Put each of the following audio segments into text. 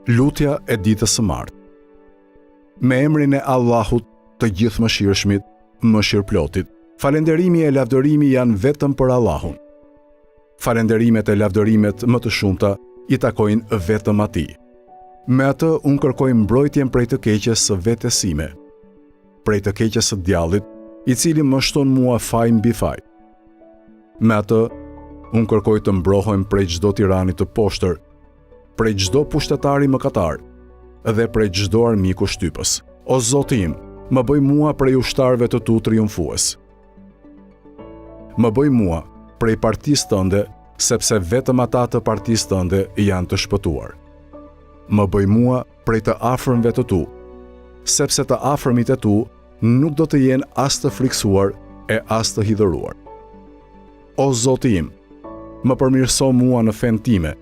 Lutja e ditës së martë. Me emrin e Allahut, të Gjithëmëshirshmit, Mëshirëplotit. Falënderimi e lavdërimi janë vetëm për Allahun. Falënderimet e lavdërimet më të shumta i takojnë vetëm Atij. Me atë unë kërkoj mbrojtjen prej të keqes së vetes sime, prej të keqes së djallit, i cili më shton mua faj mbi faj. Me atë unë kërkoj të mbrohem prej çdo tirani të poshtër, prej çdo pushtetari mëkatar dhe prej çdo armiku shtypës. O Zoti im, më bëj mua prej ushtarëve të tu triumfues. Më bëj mua prej partisë tënde, sepse vetëm ata të partisë tënde janë të shpëtuar. Më bëj mua prej të afërmve të tu, sepse të afërmit e tu nuk do të jenë as të frikësuar e as të hidhëruar. O Zoti im, më përmirëso mua në fenë time,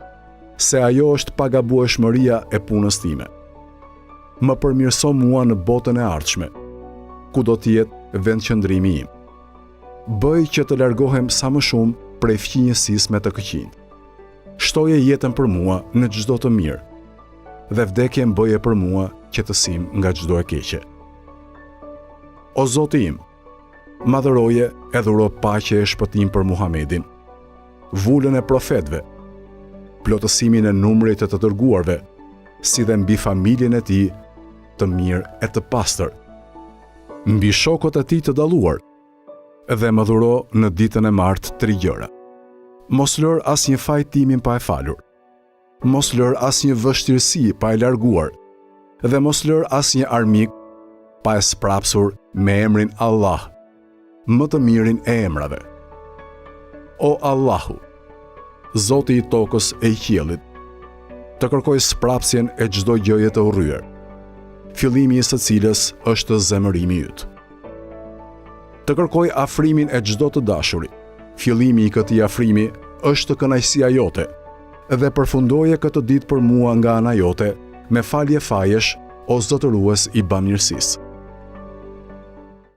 se ajo është pagabueshmëria e punës time. Më përmirëso mua në botën e ardhshme, ku do të jetë vendqëndrimi im. Bëj që të largohem sa më shumë prej fqinjësisë me të këqinjtë. Shtoje jetën për mua në çdo të mirë dhe vdekjen bëje për mua qetësim nga çdo e keqe. O Zoti im, madhëroje e dhuro paqe e shpëtim për Muhamedin, vulën e profetëve, plotësimin e numrit të të dërguarve, si dhe mbi familjen e tij të mirë e të pastër, mbi shokët e tij të dalluar, dhe më dhuro në ditën e martë tri gjëra. Mos lër asnjë faj timin pa e falur. Mos lër asnjë vështirësi pa e larguar dhe mos lër asnjë armik pa e sprapsur me emrin Allah, më të mirin e emrave. O Allahu, Zoti i tokës e i qiellit, të kërkoj sprapsjen e çdo gjëje të urryer, fillimi i së cilës është zemërimi yt. Të kërkoj afrimin e çdo të dashuri. Fillimi i këtij afrimi është kënaqësia jote dhe përfundoje këtë ditë për mua nga ana jote me falje fajesh o zotërues i bamirësisë.